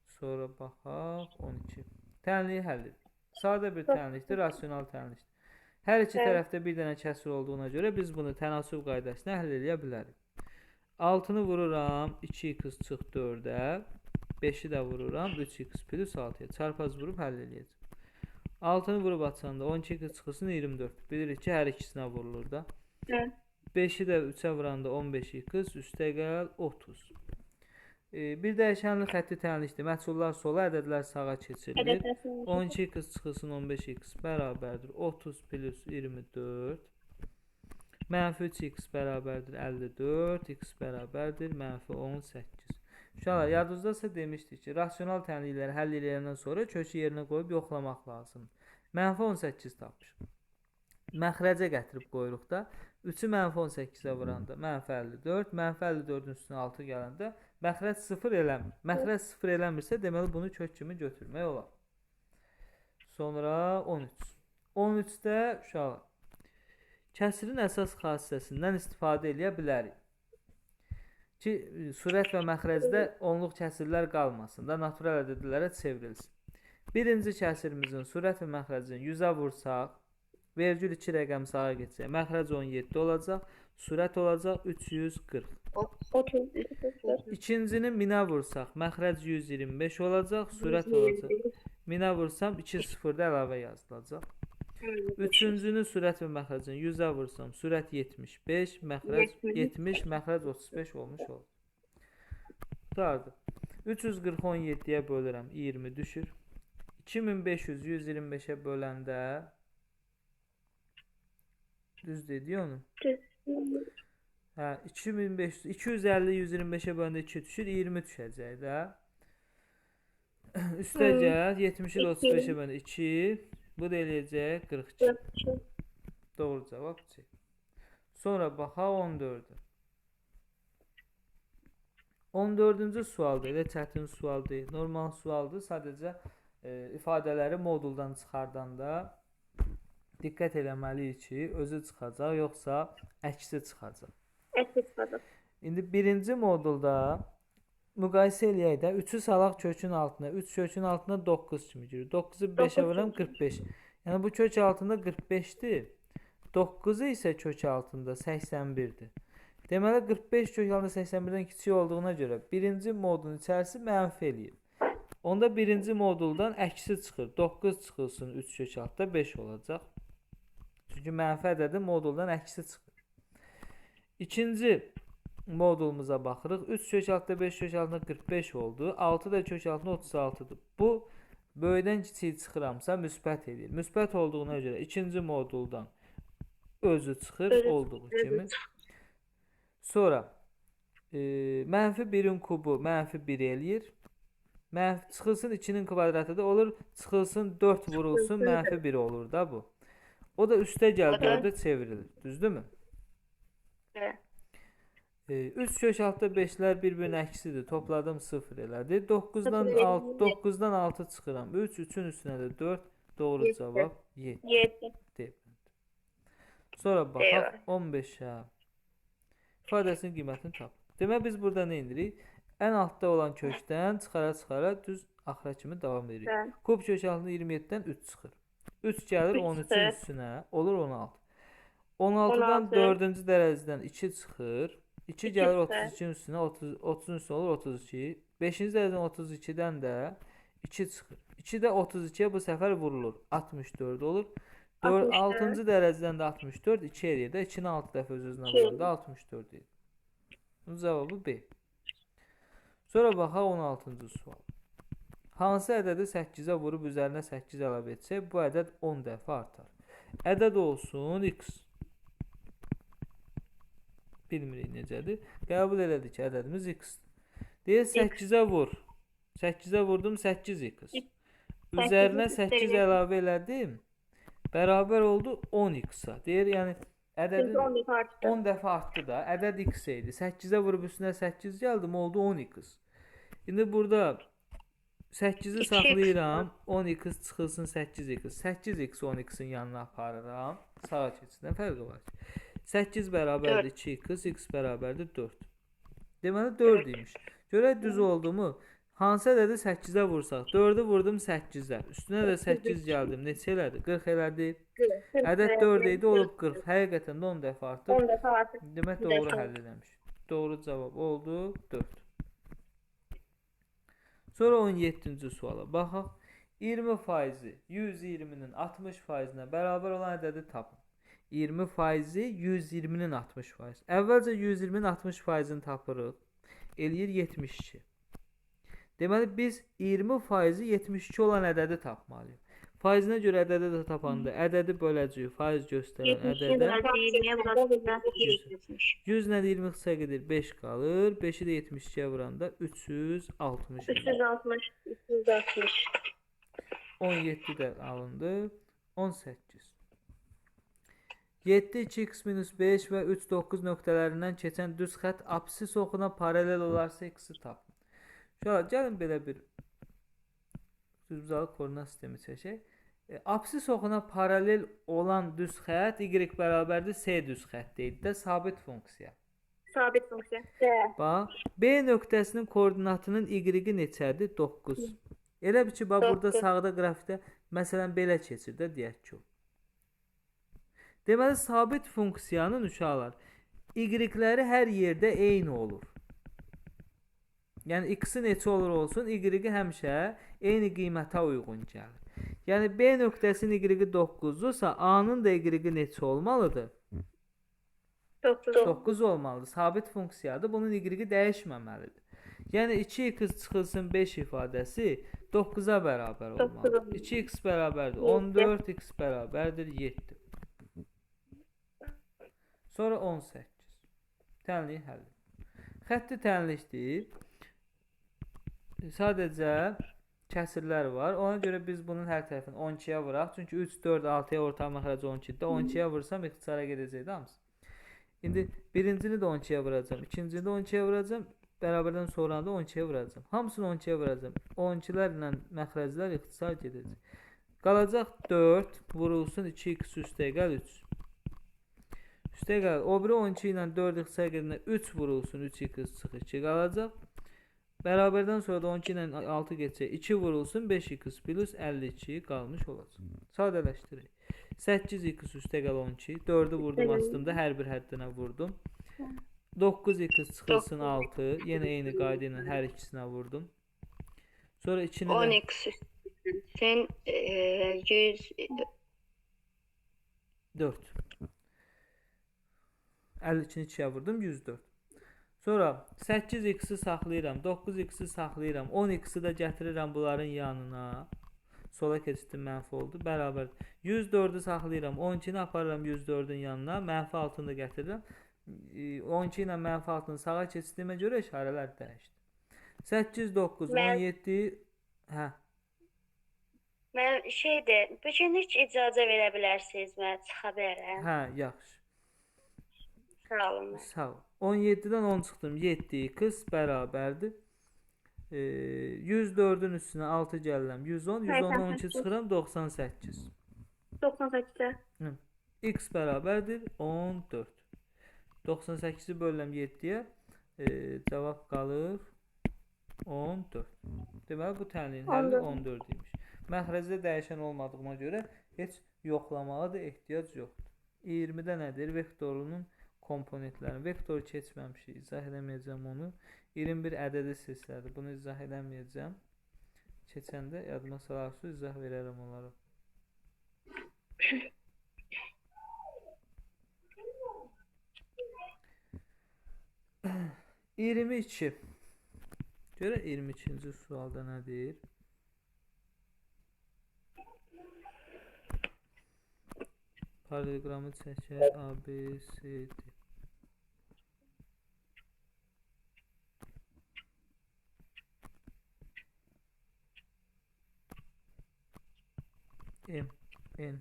Sonra baxaq. 12. Tənliyi həll edir. Sadə bir tənlikdir, rasional tənlikdir. Hər iki tərəfdə bir dənə kəsir olduğuna görə biz bunu tənasüb qaydasına həll eləyə bilərik. 6-nı vururam 2x çıx 4-ə, 5-i də vururam 3x plus 6-ya. Çarpaz vurub həll eləyəcəm. 6-nı vurub açanda 12x çıxılsın 24. Bilirik ki, hər ikisinə vurulur da. 5-i də 3-ə vuranda 15x üstəgəl 30. Bir dəyişənli xətti tənlikdir. Məhsullar sola, ədədlər sağa keçirilir. 12x çıxılsın 15x bərabərdir 30 plus 24. Mənfi 3x bərabərdir 54, x bərabərdir mənfi 18. Uşaqlar, yadınızdasa demişdik ki, rasional tənlikləri həll edəndən sonra kökü yerinə qoyub yoxlamaq lazımdır. Mənfi 18 tapmışıq. Məxrəcə gətirib qoyuruq da. 3-ü mənfi 18-ə vuranda mənfi 54, mənfi 54-ün üstünə 6 gələndə məxrəc 0 eləmir. Məxrəc 0 eləmirsə, deməli bunu kök kimi götürmək olar. Sonra 13. 13-də uşaqlar, kəsirin əsas xassəsindən istifadə eləyə bilərik. Ki, sürət və məxrəcdə onluq kəsirlər qalmasın da, natural ədədlərə çevrilsin. Birinci kəsirimizin sürət və məxrəcini 100-ə vursaq, vergül 2 rəqəm sağa keçəcək. Məxrəc 17 olacaq, sürət olacaq 340. İkincini 1000-ə vursaq, məxrəc 125 olacaq, sürət olacaq. 1000-ə vursam 2 sıfırda əlavə yazılacaq. Üçüncünü sürət və məxrəcini 100-ə vursam, sürət 75, məxrəc 70, məxrəc 35 olmuş olur. Qurtardı. 340 17-yə bölürəm, 20 düşür. 2500 125-ə böləndə düz dedi onu. Hə, 2500 250 125-ə böləndə 2 düşür, 20 düşəcək də. Üstə gəl, 70-i də 35-ə böləndə 2, bu da eləyəcək 42. Doğru cavab C. Sonra baxaq 14-ə. 14-cü sualdır, elə çətin sual deyil. Normal sualdır, sadəcə ifadələri moduldan çıxardanda diqqət eləməliyik ki, özü çıxacaq, yoxsa əksi çıxacaq. Əksi çıxacaq. İndi birinci modulda müqayisə eləyək də, 3-ü salaq kökün altına, 3 kökün altına 9 kimi girir. 9-u 5-ə vuram 45. Yəni bu kök altında 45-dir. 9-u isə kök altında 81-dir. Deməli 45 kök altında 81-dən kiçik olduğuna görə birinci modulun içərisi mənfi eləyir. Onda birinci moduldan əksi çıxır. 9 çıxılsın 3 kök altda 5 olacaq. Çünki mənfi ədədin moduldan əksi çıxır. İkinci modulumuza baxırıq. 3 kök altda 5 kök altında 45 oldu. 6 da kök altında 36-dır. Bu böyükdən kiçiyi çıxıramsa müsbət eləyir. Müsbət olduğuna görə ikinci moduldan özü çıxır olduğu kimi. Sonra mənfi 1-in kubu mənfi 1 eləyir. Mənfi çıxılsın 2-nin kvadratı da olur. Çıxılsın 4 vurulsun mənfi 1 olur da bu. O da üstə gəl 4-ə çevrilir. Düzdürmü? Evet. 3 kök altda 5-lər bir-birinin əksidir. Topladım 0 elədi. 9-dan 6 çıxıram. 3, 3-ün üstünə də 4. Doğru cavab 7. 7. Sonra baxaq 15-ə. İfadəsinin qiymətini tap. Demək biz burada nə edirik? Ən altda olan kökdən çıxara-çıxara düz axıra kimi davam edirik. Kub kök altında 27-dən 3 çıxır. 3 gəlir 13-ün üstünə, olur 16. 16-dan 4-cü dərəcədən 2 çıxır. 2 gəlir 32-nin üstünə, 30-un üstünə olur 32. 5-ci dərəcədən 32-dən də 2 çıxır. 2 də 32-yə bu səfər vurulur. 64 olur. 6-cı dərəcədən də 64, 2 eləyir də. 2-ni 6 dəfə öz-özünə vuranda 64 eləyir. Bunun cavabı B. Sonra baxaq 16-cı sual. Hansı ədədi 8-ə vurub üzərinə 8 əlavə etsək, bu ədəd 10 dəfə artar. Ədəd olsun x. Bilmirik necədir. Qəbul elədik ki, ədədimiz x-dir. Deyir 8-ə vur. 8-ə vurdum 8x. Üzərinə 8 əlavə elədim. Bərabər oldu 10x-a. Deyir, yəni ədədin 10 dəfə artdı da. Ədəd x idi. 8-ə vurub üstünə 8 gəldim, oldu 10x. İndi burada 8-i saxlayıram. 10x çıxılsın 8x. 8x 10x-in yanına aparıram. Sağa keçsin. Nə fərqi var ki? 8 bərabərdir 2x, x bərabərdir 4. Deməli 4 imiş. Görək düz oldu mu? Hansı ədədi 8-ə vursaq? 4-ü vurdum 8-ə. Üstünə də 8 gəldim. Neçə elədi? 40 elədi. Ədəd 4 idi, olub 40. Həqiqətən də 10 dəfə artıb. 10 dəfə artıb. Demək doğru həll eləmiş. Doğru cavab oldu 4. Sonra 17-ci suala baxaq. 20 faizi 120-nin 60 faizinə bərabər olan ədədi tapın. 20 faizi 120-nin 60 faizi. Əvvəlcə 120-nin 60 faizini tapırıq. Eləyir 72. Deməli biz 20 faizi 72 olan ədədi tapmalıyıq. Faizinə görə ədədi də tapanda ədədi böləcəyik. Faiz göstərən ədədə 100 ilə 20 ixtisar gedir, 5 qalır. 5-i də 72-yə vuranda 360. 360. 360. 17 də alındı. 18. 7, 2x minus 5 və 3, 9 nöqtələrindən keçən düz xətt absis oxuna paralel olarsa x-i tapın. Uşaqlar, gəlin belə bir düzbucaqlı koordinat sistemi çəkək. Absis oxuna paralel olan düz xətt y bərabərdir c düz xətt deyildi də, sabit funksiya. Sabit funksiya. Bax, B nöqtəsinin koordinatının y-i neçədir? 9. Elə bil ki, bax burada sağda qrafikdə məsələn belə keçir də deyək ki. Deməli, sabit funksiyanın uşaqlar y-ləri hər yerdə eyni olur. Yəni x-i neçə olur olsun, y-i həmişə eyni qiymətə uyğun gəlir. Yəni B nöqtəsinin y-i 9-dursa, A-nın da y-i neçə olmalıdır? 9. 9 olmalıdır. Sabit funksiyadır. Bunun y-i dəyişməməlidir. Yəni 2x çıxılsın 5 ifadəsi 9-a bərabər olmalıdır. 2x bərabərdir 14, x bərabərdir 7. Sonra 18. Tənlik həlli. Xətti tənlikdir. Sadəcə kəsirlər var. Ona görə biz bunun hər tərəfini 12-yə vuraq. Çünki 3, 4, 6-ya ortaq məxrəci 12-dir. 12-yə vursam ixtisara gedəcək hamısı. İndi birincini də 12-yə vuracağam, ikincini də 12-yə vuracağam, bərabərdən sonranı da 12-yə vuracağam. Hamısını 12-yə vuracağam. 12-lərlə məxrəclər ixtisar gedəcək. Qalacaq 4 vurulsun 2x üstəgəl 3. Üstəgəl o biri 12 ilə 4 ixtisar gedəndə 3 vurulsun 3x çıx 2 qalacaq. Bərabərdən sonra da 12 ilə 6 geçəcək. 2 vurulsun 5x plus 52 qalmış olacaq. Sadələşdirək. 8x üstəgəl 12. 4-ü vurdum astımda hər bir həddinə vurdum. 9x çıxılsın 6. Yenə eyni qayda ilə hər ikisinə vurdum. Sonra 2-ni də 10x üstə 104. 4. 52-ni 2-yə vurdum, 104. Sonra 8x-i saxlayıram, 9x-i saxlayıram, 10x-i də gətirirəm bunların yanına. Sola keçdim, mənfi oldu, bərabər. 104-ü saxlayıram, 12-ni aparıram 104-ün yanına, mənfi 6-nı da gətirirəm. 12 ilə mənfi 6-nı sağa keçdiyimə görə işarələr dəyişdi. 8, 9, 17, hə. Mən şeydir, bugünlük icazə verə bilərsiniz, mən çıxa bilərəm. Hə, yaxşı. Sağ olun. Sağ ol. 17-dən 10 çıxdım, 7x bərabərdir. 104-ün üstünə 6 gəlirəm, 110, 110-dan 12 çıxıram, 98. 98-ə. X bərabərdir 14. 98-i bölürəm 7-yə, cavab qalır 14. Deməli, bu tənliyin həlli 14 imiş. Məxrəcdə dəyişən olmadığıma görə heç yoxlamağa da ehtiyac yoxdur. 20-də nədir? Vektorunun komponentlərini. Vektoru keçməmişik, izah eləməyəcəm onu. 21 ədədi silsilədir. Bunu izah eləməyəcəm. Keçəndə yadıma salarsınız, izah verərəm onlara. 22. Görək 22-ci sualda nə deyir? Paralleloqramı çəkək. A, B, C, D. M, N, E.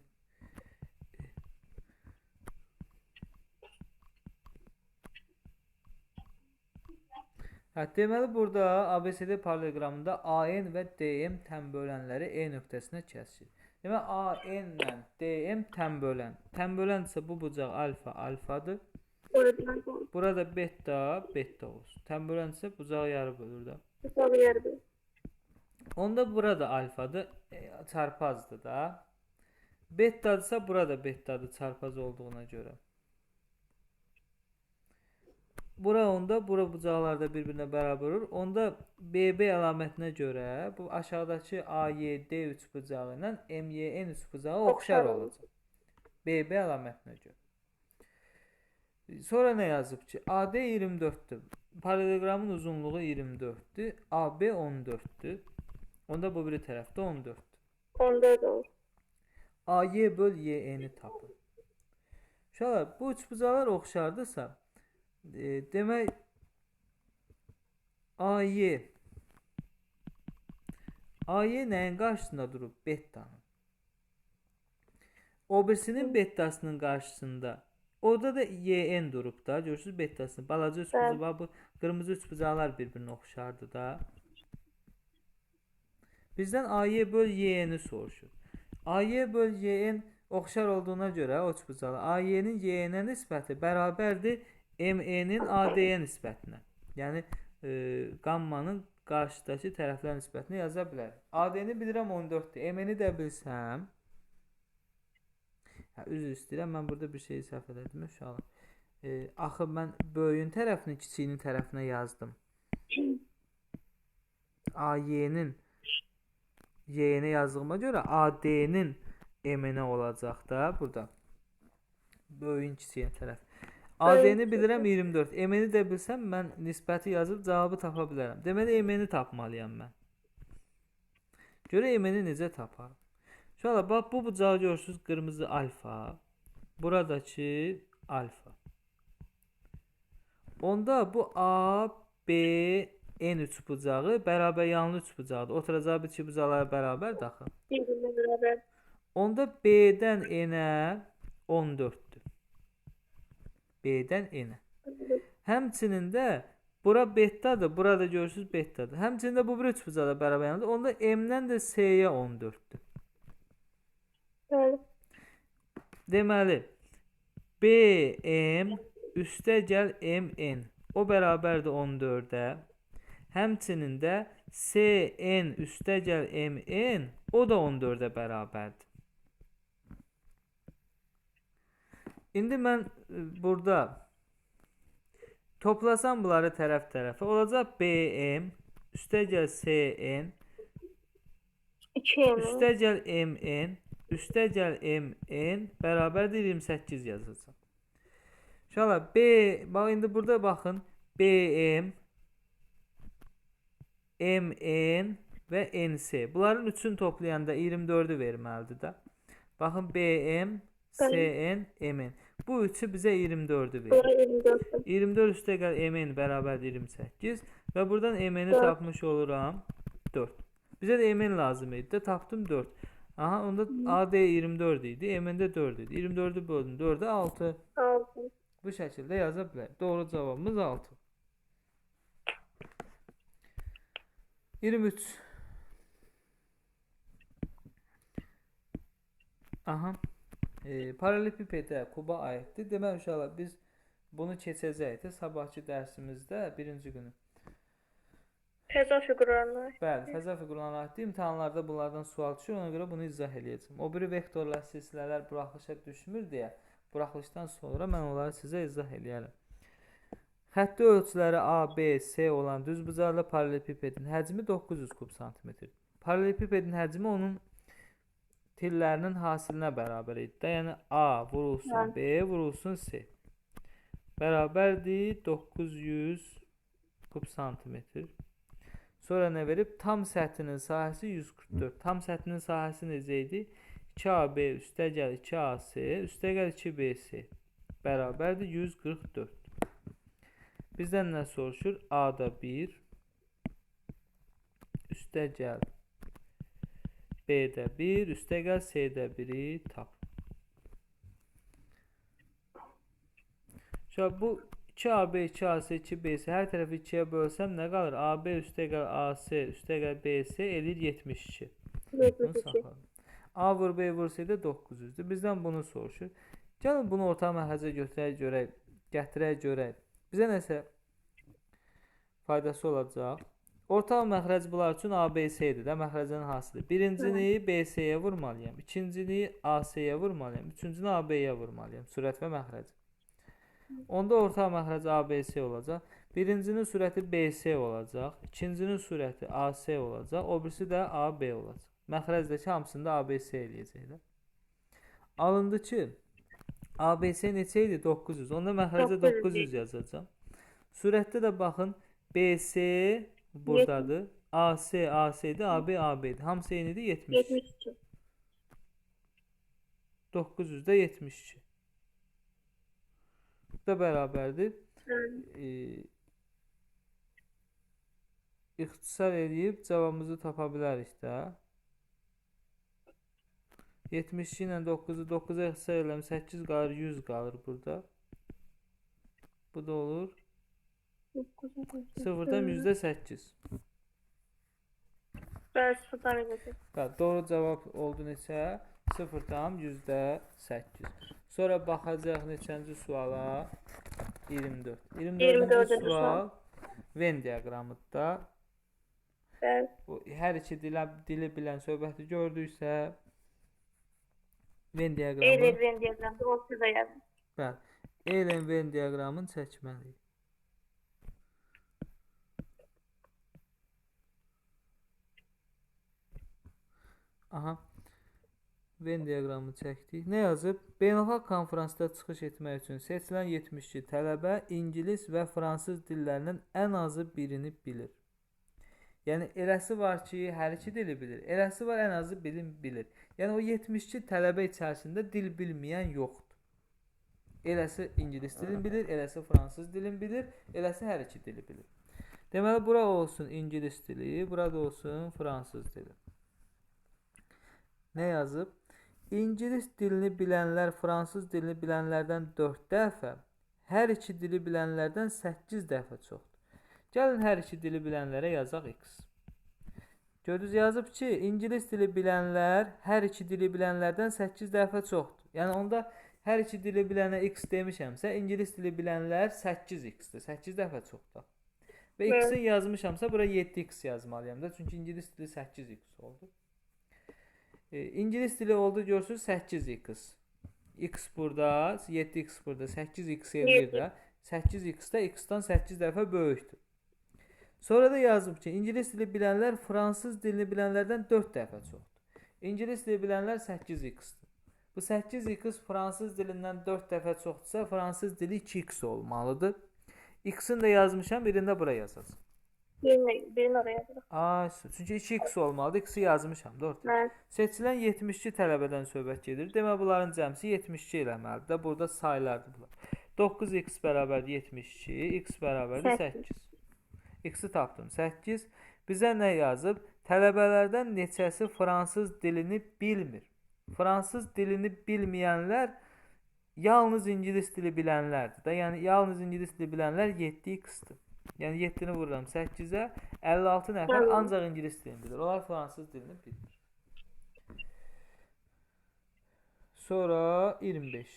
Hə, deməli, burada ABCD paralleloqramında AN və DM tənbölənləri E nöqtəsinə kəsişir. Deməli, AN ilə DM tənbölən. Tənböləndirsə, bu bucaq alfa, alfadır. Burada beta, beta olsun. Tənböləndirsə, bucağı yarı bölür də. Bucağı yarı bölür. Onda burada alfadır, çarpazdır da. Betadırsa, burada betadır, çarpaz olduğuna görə. Bura onda, bura bucaqlar da bir-birinə bərabər olur. Onda BB əlamətinə görə bu aşağıdakı AYD üçbucağı ilə MYN üçbucağı oxşar olacaq. BB əlamətinə görə. Sonra nə yazıb ki? AD 24-dür. Paralleloqramın uzunluğu 24-dür. AB 14-dür. Onda bu biri tərəfdə 14-dür. 14 olur. AY böl YN-i tapın. Uşaqlar, bu üçbucaqlar oxşardırsa, demək AY nəyin qarşısında durub? Betanın. O birisinin betasının qarşısında. Orada da YN durub da. Görürsünüz betasını. Balaca üçbucaq, bu qırmızı üçbucaqlar bir-birinə oxşardır da. Bizdən AY böl YN-i soruşur. AY böl YN oxşar olduğuna görə o üçbucaqlar AY-nin YN-ə nisbəti bərabərdir MN-in AD-yə nisbətinə. Yəni, qammanın qarşıdakı tərəflər nisbətini yaza bilərəm. AD-ni bilirəm 14-dür. MN-i də bilsəm, üzr istəyirəm, mən burada bir şeyi səhv elədim uşaqlar. Axı, mən böyüyün tərəfini kiçiyinin tərəfinə yazdım. AY-nin Y-nə yazdığıma görə AD-nin M-nə olacaq da burada. Böyüyün kiçiyinin tərəf. AD-ni bilirəm 24. M-ni də bilsəm, mən nisbəti yazıb cavabı tapa bilərəm. Deməli, M-ni tapmalıyam mən. Görək M-ni necə taparım. Uşaqlar, bax, bu bucağı görürsünüz, qırmızı alfa. Buradakı alfa. Onda bu A, B, N üçbucağı bərabər yanlı üçbucağıdır. Oturacağı bir iki bucaqları bərabər daxil. Bir-birinə bərabər. Onda B-dən N-ə 14-dür. B-dən N-ə. Həmçinin də bura betadır, burada görürsünüz betadır. Həmçinin də bu bir üçbucağı da bərabər yanlıdır. Onda M-dən də S-yə 14-dür. Bəli. Deməli, BM üstə gəl MN. O bərabərdir 14-ə. Həmçinin də SN üstə gəl MN, o da 14-ə bərabərdir. İndi mən burada toplasam bunları tərəf tərəfə, olacaq BM üstə gəl SN 2M. Üstə gəl MN, üstə gəl MN bərabərdir 28 yazacağam. Uşaqlar, B, bax indi burada baxın, BM, MN və NC. Bunların üçünü toplayanda 24-ü verməlidir də. Baxın, BM, SN, MN. Bu üçü bizə 24-ü verir. Bura 24. 24 üstə gəl MN bərabərdir 28 və buradan MN-i tapmış oluram 4. Bizə də MN lazım idi də, tapdım 4. Aha, onda AD 24 idi, MN də 4 idi. 24-ü böldüm 4-ə 6. 6. Bu şəkildə yaza bilərik. Doğru cavabımız 6. 23. Aha. Paralelepipedə kuba aiddir. Deməli uşaqlar biz bunu keçəcəkdik sabahki dərsimizdə birinci günü. Fəza fiqurlarına. Bəli, fəza fiqurlarına aiddir. İmtahanlarda bunlardan sual düşür, ona görə bunu izah eləyəcəm. O biri vektorlar, silsilələr buraxılışa düşmür deyə buraxılışdan sonra mən onları sizə izah eləyərəm. Xətti ölçüləri A, B, C olan düzbucaqlı paralelipipedin həcmi 900 kub santimetr. Paralelipipedin həcmi onun tillərinin hasilinə bərabər idi də. Yəni A vurulsun B vurulsun C. Bərabərdir 900 kub santimetr. Sonra nə verib? Tam səthinin sahəsi 144. Tam səthinin sahəsi necə idi? 2AB üstə gəl 2AC üstə gəl 2BC bərabərdir 144. Bizdən nə soruşur? A-da 1 üstə gəl B-də 1 üstə gəl C-də 1-i tap. Şöyle bu 2AB, 2AC, 2BC hər tərəfi 2-yə bölsəm nə qalır? AB üstə gəl AC üstə gəl BC eləyir 72. Bunu 72. saxladım. A vur B vur C də 900-dür. Bizdən bunu soruşur. Gəlin bunu orta məxrəcə götürək görək, gətirək görək. Bizə nəsə faydası olacaq. Orta məxrəc bunlar üçün ABC-dir də, məxrəcin hasili. Birincini BC-yə vurmalıyam, ikincini AC-yə vurmalıyam, üçüncünü AB-yə vurmalıyam. Sürət və məxrəc. Onda orta məxrəc ABC olacaq. Birincinin sürəti BC olacaq, ikincinin sürəti AC olacaq, o birisi də AB olacaq. Məxrəcdəki hamısını da ABC eləyəcək də. Alındı ki, ABC neçə idi? 900. Onda məxrəcə 900 yazacağam. Sürətdə də baxın, BC buradadır. AC AC-dir, AB AB-dir. Hamısı eynidir, 72. 72. 900-də 72. Bu da bərabərdir. Bəli. İxtisar eləyib cavabımızı tapa bilərik də. 72 ilə 9-u 9-a ixtisar eləyəm, 8 qalır, 100 qalır burada. Bu da olur. 0,8. Bəli, 0,8. Bəli, doğru cavab oldu neçə? 0,8. Sonra baxacaq neçənci suala? 24. 24-cü 24-cü sual sual. Venn diaqramıdır da. Bəli. Bu hər iki dili bilən söhbəti gördüksə Venn diaqramı. Eyler Venn diaqramı ortada yazın. Bəli. Eylen Venn diaqramını çəkməliyik. Aha. Venn diaqramını çəkdik. Nə yazıb? Beynəlxalq konfransda çıxış etmək üçün seçilən 72 tələbə ingilis və fransız dillərinin ən azı birini bilir. Yəni eləsi var ki, hər iki dili bilir. Eləsi var ən azı birini bilir. Yəni o 72 tələbə içərisində dil bilməyən yoxdur. Eləsi ingilis dilini bilir, eləsi fransız dilini bilir, eləsi hər iki dili bilir. Deməli bura olsun ingilis dili, burada olsun fransız dili. Nə yazıb? İngilis dilini bilənlər fransız dilini bilənlərdən 4 dəfə, hər iki dili bilənlərdən 8 dəfə çoxdur. Gəlin hər iki dili bilənlərə yazaq x. Gördünüz yazıb ki, ingilis dili bilənlər hər iki dili bilənlərdən 8 dəfə çoxdur. Yəni onda hər iki dili bilənə x demişəmsə, ingilis dili bilənlər 8x-dir. 8 dəfə çoxdur. Və x-i yazmışamsa, bura 7x yazmalıyam da. Çünki ingilis dili 8x oldu. İngilis dili oldu görürsünüz 8x. X burada, 7x burada, 8x eləyir də. 8x də x-dan 8 dəfə böyükdür. Sonra da yazıb ki, ingilis dili bilənlər fransız dilini bilənlərdən 4 dəfə çoxdur. İngilis dili bilənlər 8x-dir. Bu 8x fransız dilindən 4 dəfə çoxdursa, fransız dili 2x olmalıdır. X-ini də yazmışam, birini də bura yazacağam. Birini oraya yazırıq. Ay, çünki 2x olmalıdır. X-i yazmışam 4. Bəli. Seçilən 72 tələbədən söhbət gedir. Demək bunların cəmsi 72 eləməlidir də. Burada saylardır bunlar. 9x bərabərdir 72, x bərabərdir 8. X-i tapdım 8. Bizə nə yazıb? Tələbələrdən neçəsi fransız dilini bilmir? Fransız dilini bilməyənlər yalnız ingilis dili bilənlərdir də. Yəni yalnız ingilis dili bilənlər 7x-dir. Yəni 7-ni vururam 8-ə, 56 nəfər ancaq ingilis dilini bilir. Onlar fransız dilini bilmir. Sonra 25.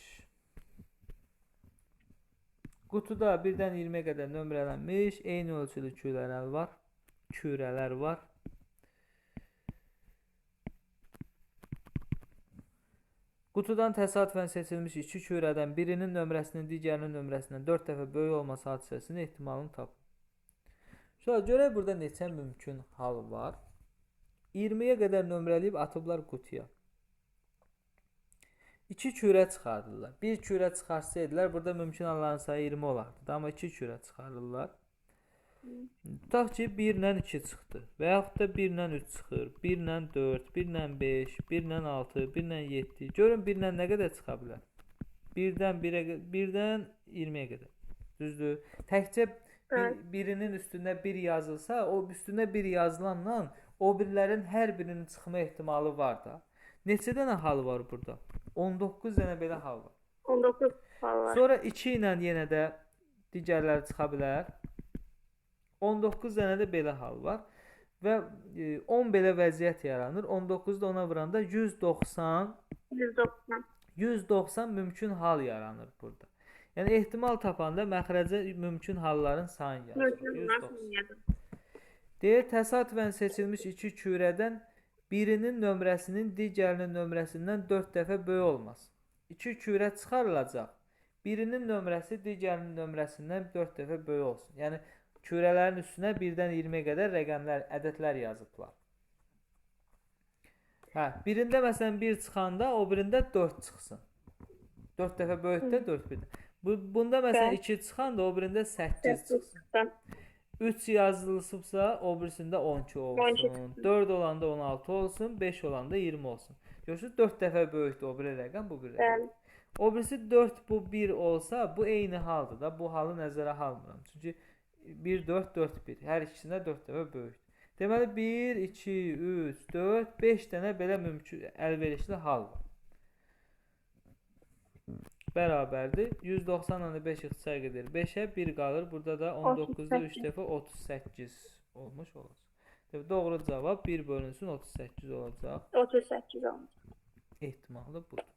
Qutuda 1-dən 20-yə qədər nömrələnmiş eyni ölçülü kürələr var. Kürələr var. Qutudan təsadüfən seçilmiş iki kürədən birinin nömrəsinin digərinin nömrəsindən 4 dəfə böyük olması hadisəsinin ehtimalını tapın. Şöyle görək burada neçə mümkün hal var. 20-yə qədər nömrələyib atıblar qutuya. 2 kürə çıxardırlar. Bir kürə çıxarsaydılar, burada mümkün halların sayı 20 olardı. Amma 2 kürə çıxarırlar. Tutaq ki, 1 ilə 2 çıxdı və yaxud da 1 ilə 3 çıxır, 1 ilə 4, 1 ilə 5, 1 ilə 6, 1 ilə 7. Görün 1 ilə nə qədər çıxa bilər? 1-dən 1-ə, 1-dən 20-yə qədər. Düzdür? Təkcə birinin üstündə 1 yazılsa, o üstünə 1 yazılanla o birilərin hər birinin çıxma ehtimalı var da. Neçə dənə hal var burada? 19 dənə belə hal var. 19 hal var. Sonra 2 ilə yenə də digərləri çıxa bilər. 19 dənə də belə hal var və 10 belə vəziyyət yaranır. 19-u da ona vuranda 190 190 mümkün hal yaranır burada. Yəni ehtimal tapanda məxrəcə mümkün halların sayını yazır. 190. Deyir, təsadüfən seçilmiş iki kürədən birinin nömrəsinin digərinin nömrəsindən 4 dəfə böyük olmaz. İki kürə çıxarılacaq. Birinin nömrəsi digərinin nömrəsindən 4 dəfə böyük olsun. Yəni kürələrin üstünə 1-dən 20-yə qədər rəqəmlər, ədədlər yazıblar. Hə, birində məsələn 1 çıxanda, o birində 4 çıxsın. 4 dəfə böyükdə 4 birdə. Bunda məsələn 2 çıxanda, o birində 8 çıxsın. 3 yazılıbsa, o birisində 12 olsun. 4 olanda 16 olsun, 5 olanda 20 olsun. Görürsünüz, 4 dəfə böyükdür o biri rəqəm, bu bir rəqəm. O birisi 4, bu 1 olsa, bu eyni haldır da. Bu halı nəzərə almıram. Çünki 1, 4, 4, 1. Hər ikisində 4 dəfə böyükdür. Deməli, 1, 2, 3, 4, 5 dənə belə mümkün əlverişli hal var. Bərabərdir. 190-la 5 ixtisar edir. 5-ə 1 qalır. Burada da 19-da 3 dəfə 38 olmuş olacaq. Demək, doğru cavab 1 bölünsün 38 olacaq. 38 olacaq. Ehtimalı budur.